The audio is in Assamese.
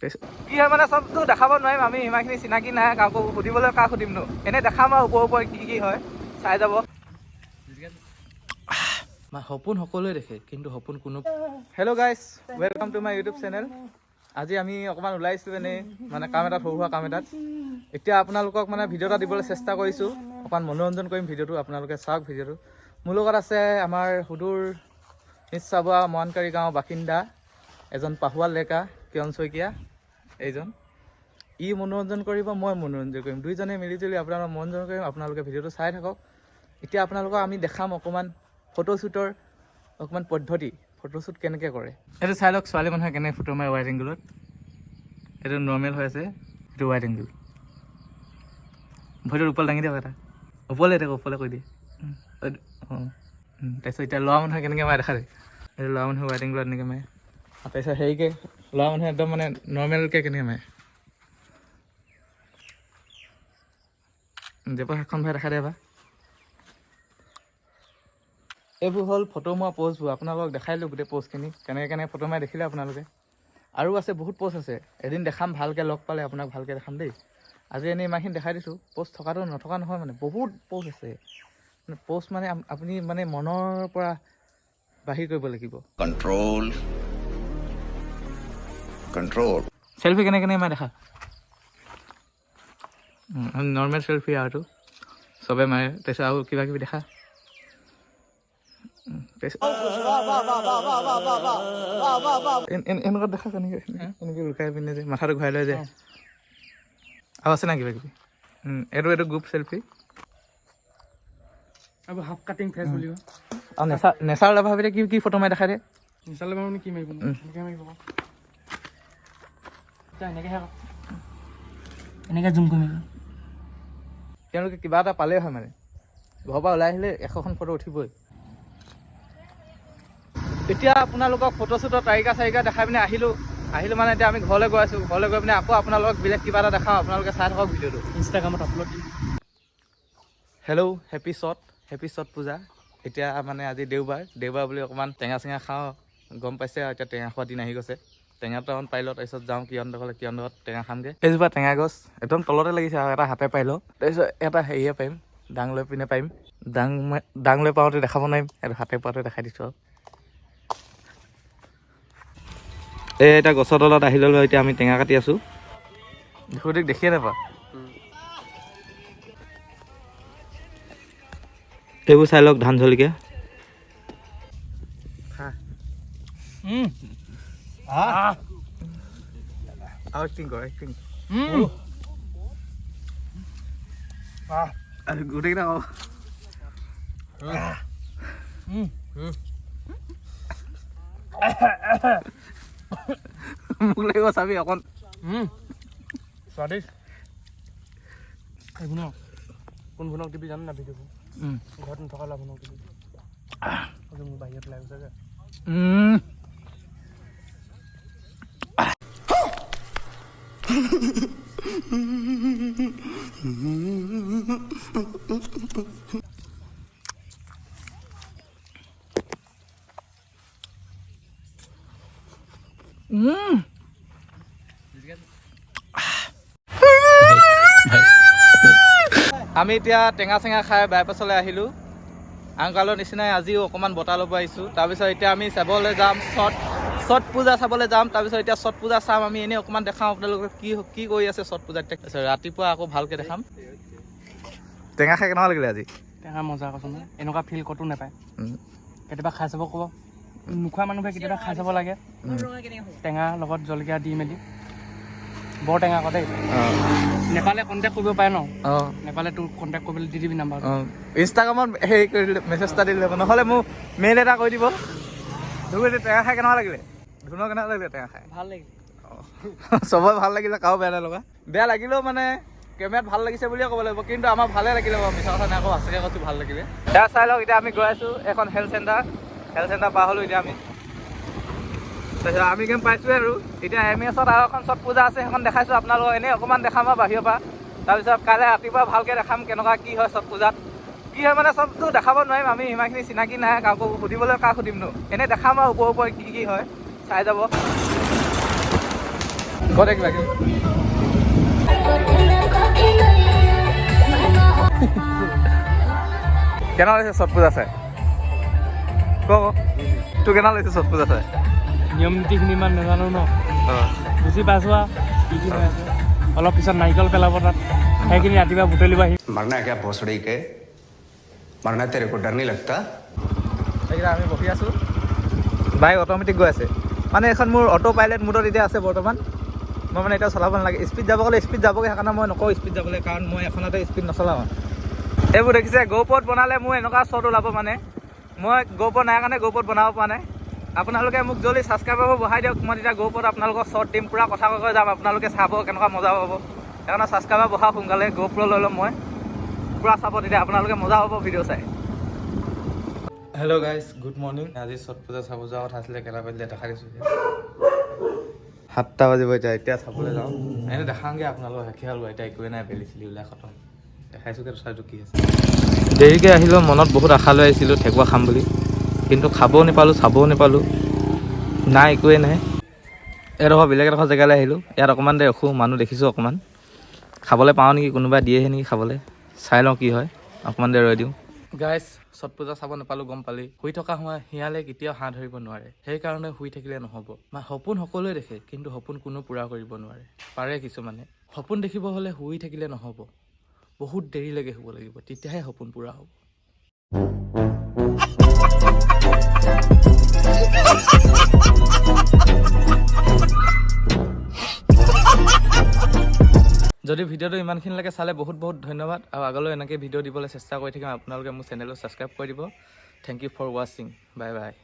কি হয় মানে চবতো দেখাব নোৱাৰিম আমি, ইমানখিনি চিনাকি নাই কাকো, সুধিবলৈ কাক সুধিমনো। এনেই দেখাম আৰু ওপৰে ওপৰে কি কি হয়, চাই যাব। সপোন সকলোৱে দেখে, কিন্তু সপোন কোনো Hello guys, welcome to my YouTube channel. আজি আমি অকণমান ওলাইছোঁ এনেই, মানে কাম এটাত, সৰু সুৰা কাম এটাত। এতিয়া আপোনালোকক মানে ভিডিঅ' এটা দিবলৈ চেষ্টা কৰিছোঁ, অকণমান মনোৰঞ্জন কৰিম ভিডিঅ'টো, আপোনালোকে চাওক ভিডিঅ'টো। মোৰ লগত আছে আমাৰ সুদূৰ নিজ চাবুৱা মৰাণকাৰী গাঁৱৰ বাসিন্দা এজন পাহুৱাল ডেকা কিৰণ শইকীয়া। এইজন ই মনোৰঞ্জন কৰিব, মই মনোৰঞ্জন কৰিম, দুইজনে মিলিজুলি আপোনালোক মনোৰঞ্জন কৰিম। আপোনালোকে ভিডিঅ'টো চাই থাকক। এতিয়া আপোনালোকক আমি দেখাম অকণমান ফটোশ্বুটৰ অকণমান পদ্ধতি, ফটোশ্বুট কেনেকৈ কৰে এইটো চাই লওক। ছোৱালী মানুহে কেনেকৈ ফটো মাৰে ৱাইড এংগুলত। এইটো নৰ্মেল হৈ আছে, এইটো ৱাইড এংগুল। ভৰিটোৰ ওপৰলৈ দাঙি দিয়ক, এটা ওপৰলৈ দিয়ক, ওপৰলৈ কৈ দিয়ে। অঁ, তাৰপিছত এতিয়া ল'ৰা মানুহে কেনেকৈ মাৰে দেখা দিয়ে। এইটো ল'ৰা মানুহে ৱাইড এংগুলত এনেকৈ মাৰে। আৰু তাৰপিছত হেৰিকৈ ল'ৰা মানুহে একদম মানে নৰ্মেলকৈ কেনেকৈ মাৰে, জেপৰ হাতখন ভাই দেখা দিয়ে বা। এইবোৰ হ'ল ফটো মৰা প'ষ্টবোৰ, আপোনালোকক দেখাই দিলোঁ গোটেই প'ষ্টখিনি কেনেকৈ কেনেকৈ ফটো মাৰি দেখিলে আপোনালোকে। আৰু আছে বহুত প'ষ্ট আছে, এদিন দেখাম ভালকৈ, লগ পালে আপোনাক ভালকৈ দেখাম দেই। আজি এনেই ইমানখিনি দেখাই দিছোঁ। প'ষ্ট থকাটো নথকা নহয়, মানে বহুত প'ষ্ট আছে। মানে প'ষ্ট মানে আপুনি মানে মনৰ পৰা বাহিৰ কৰিব লাগিব। Control. Control. Selfie কেনেকৈ কেনেকৈ মাৰে দেখা। নৰ্মেল চেলফি আৰু চবে মাৰে। তাৰপিছত আৰু কিবা কিবি দেখা। তাৰপিছত এনেকুৱা দেখা কেনেকৈ এনেকৈ লুকাই পিনে যে মাথাটো ঘূৰাই লৈ যায়। আৰু আছে নাই কিবা কিবি? এইটো এইটো গ্ৰুপ চেলফি। আৰু হাফ কাটিং ফেচ বুলি কয়। আৰু নেচাৰ লাভাৰ ভাবিলে কি কি ফটো মাৰি দেখাই দিয়ে। নেচালে মানে কি মাৰিব? এনেকৈ মাৰিব, এনেকৈহে এনেকৈ জুম কৰি মাৰিব। তেওঁলোকে কিবা এটা পালেই হয়, মানে ঘৰৰ পৰা ওলাই আহিলে 100খন ফটো উঠিবই। এতিয়া আপোনালোকক ফটোশ্বুটৰ তাৰিকা চাৰিকা দেখাই পিনে আহিলোঁ। আহিলোঁ মানে এতিয়া আমি ঘৰলৈ গৈ আছোঁ। ঘৰলৈ গৈ পিনে আকৌ আপোনালোকক বেলেগ কিবা এটা দেখাওঁ, আপোনালোকে চাই থাকক ভিডিঅ'টো। ইনষ্টাগ্ৰামত আপলোড দিম। Hello, happy Chhath, happy Chhath Puja. এতিয়া মানে আজি দেওবাৰ, দেওবাৰ বুলি অকণমান টেঙা চেঙা খাওঁ, গম পাইছে আৰু। এতিয়া টেঙা খোৱা দিন আহি গৈছে। টেঙাটো অকণ পাই লওঁ, তাৰপিছত যাওঁ কিয়ন ঘৰলৈ, কিয়ন ঘৰত টেঙা খামগৈ। এইজোপা টেঙা গছ একদম তলতে লাগিছে আৰু এটা হাতে পাই লওঁ, তাৰপিছত এটা হেৰিয়ে পাৰিম, দাং লৈ পিনে পাৰিম। দাং দাং লৈ পাওঁতে দেখাব নোৱাৰিম, এইটো হাতে পাওঁতে দেখাই দিছোঁ। আৰু এই এতিয়া গছৰ তলত আহি ল'লোঁ, এতিয়া আমি টেঙা কাটি আছোঁ। সুধিক দেখিয়ে নাপা। এইবোৰ চাই লওক, ধান জলকীয়া। আৰু এক্টিং কৰ, এক্টিং আৰু গোটেইকেইটা কওঁ। মোক লাগিব চাবি অকণ। স্বাদিষ্ট। এই শুনক, কোন ভুনক দিবি জানো না ভিডিঅ'বোৰ? ঘৰত নথকা ল'ৰা ভুনক দিবি। মোৰ বাহিৰত ওলাই গৈছে যে। আমি এতিয়া টেঙা চেঙা খাই বাইপাছলৈ আহিলোঁ। আংকালৰ নিচিনাই আজিও অকণমান বতাহ ল'ব আহিছোঁ। তাৰপিছত এতিয়া আমি চাবলৈ যাম ছট, ছট পূজা চাবলৈ যাম। তাৰপিছত এতিয়া ছট পূজা চাম আমি, এনেই অকণমান দেখাওঁ আপোনালোকক কি কি কৰি আছে ছট পূজাত। তাৰপিছত ৰাতিপুৱা আকৌ ভালকৈ দেখাম। টেঙা খাই কেনেকুৱা লাগিলে আজি? টেঙা মজা, কৈছোন, এনেকুৱা ফিল ক'তো নাপায়। কেতিয়াবা খাই চাব ক'ব, নোখোৱা মানুহে কেতিয়াবা খাই চাব লাগে। টেঙা লগত জলকীয়া দি মেলি, বৰ টেঙা আকৌ দেই। নেপালে কণ্টেক্ট কৰিব পাৰে ন? অঁ। নেপালে তোৰ কণ্টেক্ট কৰিবলৈ দি দিবি নাম্বাৰটো। অঁ, ইনষ্টাগ্ৰামত হেৰি কৰি দিলে, মেছেজ এটা দি দিলে হ'ব, নহ'লে মোক মেইল এটা কৰি দিব। ধুনু, এতিয়া টেঙা খাই কেনেকুৱা লাগিলে? ধুনৰ কেনেকুৱা লাগিলে টেঙা খাই? ভাল লাগিলে। চবৰে ভাল লাগিলে, কাৰো বেয়া নাই লগা। বেয়া লাগিলেও মানে কেমেৰাত ভাল লাগিছে বুলিয়ে ক'ব লাগিব, কিন্তু আমাৰ ভালে লাগিলে বাৰু, মিছা কথা নাই আকৌ, সঁচাকৈ কৈছোঁ ভাল লাগিলে। এতিয়া চাই লওক, এতিয়া আমি গৈ আছোঁ এখন হেল্থ চেণ্টাৰ, হেল্থ চেণ্টাৰ পাৰ হ'লোঁ এতিয়া আমি। তাৰপিছত আমি গেম পাইছোঁৱে আৰু এতিয়া এম এছত আৰু এখন ছট পূজা আছে, সেইখন দেখাইছোঁ আপোনালোকক এনেই অকণমান দেখাম আৰু বাহিৰৰ পৰা। তাৰপিছত কাইলৈ ৰাতিপুৱা ভালকৈ দেখাম কেনেকুৱা কি হয় ছট পূজাত। কি হয় মানে চবতো দেখাব নোৱাৰিম আমি, ইমানখিনি চিনাকি নাই কাকো, সুধিবলৈ কাক সুধিমনো। এনেই দেখাম আৰু ওপৰে ওপৰে কি কি হয়, চাই যাব। কদে কিবা কিবি। কেনে লাগিছে ছট পূজা চাই? ক ক, তোৰ কেনে লাগিছে ছট পূজা চাই? নিয়ম নীতিখিনি ইমান নাজানো ন। অঁ। বুজি পাইছোঁ আৰু কি কি হৈ আছে। অলপ পিছত নাৰিকল পেলাব তাত, সেইখিনি ৰাতিপুৱা বুটলিব আহি। मरना है क्या भोसड़ी के? मरना है, तेरे को डर नहीं लगता? এইকেইটা আমি বহি আছোঁ, বাইক অট'মেটিক গৈ আছে। মানে এইখন মোৰ অট' পাইলট মোডত এতিয়া আছে বৰ্তমান। মই মানে এতিয়া চলাব নালাগে। স্পীড যাব গ'লে স্পীড যাবগৈ, সেইকাৰণে মই নকওঁ স্পীড যাবলৈ, কাৰণ মই এখনতে স্পীড নচলাওঁ। এইবোৰ দেখিছে, গ'প্ৰত বনালে মোৰ এনেকুৱা শ্বট ওলাব। মানে মই গ'প্ৰ নাই কাৰণে গ'প্ৰত বনাব পৰা নাই। আপোনালোকে মোক জল্দি ছাবস্ক্ৰাইবাৰবোৰ বঢ়াই দিয়ক, মই তেতিয়া গ'প্ৰত আপোনালোকক শ্বট দিম, পূৰা কথা কৈ কৈ যাম, আপোনালোকে চাব কেনেকুৱা মজা পাব। সেইকাৰণে ছাবস্ক্ৰাইবাৰ বঢ়াওক সোনকালে, গ'প্ৰ লৈ ল'ম মই, পূৰা চাব তেতিয়া আপোনালোকে মজা পাব ভিডিঅ' চাই। Hello' guys, good morning. আজি ছট পূজা চাব যোৱা কথা আছিলে। কেইটা বাজিলে দেখাই দিছোঁ এতিয়া। 7টা বাজিব এতিয়া। এতিয়া চাবলৈ যাওঁ, এনেই দেখাওঁগৈ আপোনালোকক। শেষে হ'ল এতিয়া, একোৱে নাই, বেলি চেলি ওলাই খতম। দেখাইছোঁগৈ তথাপিতো কি আছে। দেৰিকৈ আহিলেও মনত বহুত আশা লৈ আহিছিলোঁ ঠেকুৱা খাম বুলি, কিন্তু খাবও নাপালোঁ, চাবও নাপালোঁ, নাই, একোৱেই নাই। এডোখৰ বেলেগ এডোখৰ জেগালৈ আহিলোঁ। ইয়াত অকণমান দেৰি ৰখোঁ, মানুহ দেখিছোঁ, অকণমান খাবলৈ পাওঁ নেকি, কোনোবাই দিয়েহে নেকি খাবলৈ, চাই লওঁ কি হয়। অকণমান দেৰি ৰৈ দিওঁ। গাইজ, ছট পূজা চাব নাপালোঁ, গম পালি। শুই থকা হোৱা শিয়ালে কেতিয়াও হাঁহ ধৰিব নোৱাৰে, সেইকাৰণে শুই থাকিলে নহ'ব। সপোন সকলোৱে দেখে, কিন্তু সপোন কোনো পূৰা কৰিব নোৱাৰে, পাৰে কিছুমানে। সপোন দেখিব হ'লে শুই থাকিলে নহ'ব, বহুত দেৰিলৈকে শুব লাগিব, তেতিয়াহে সপোন পূৰা হ'ব। যদি ভিডিঅ'টো ইমানখিনিলৈকে চালে, বহুত বহুত ধন্যবাদ আৰু আগলৈ এনেকৈ ভিডিঅ' দিবলৈ চেষ্টা কৰি থাকিম। আপোনালোকে মোৰ চেনেলটো ছাবস্ক্ৰাইব কৰি দিব। Thank you for watching, bye bye.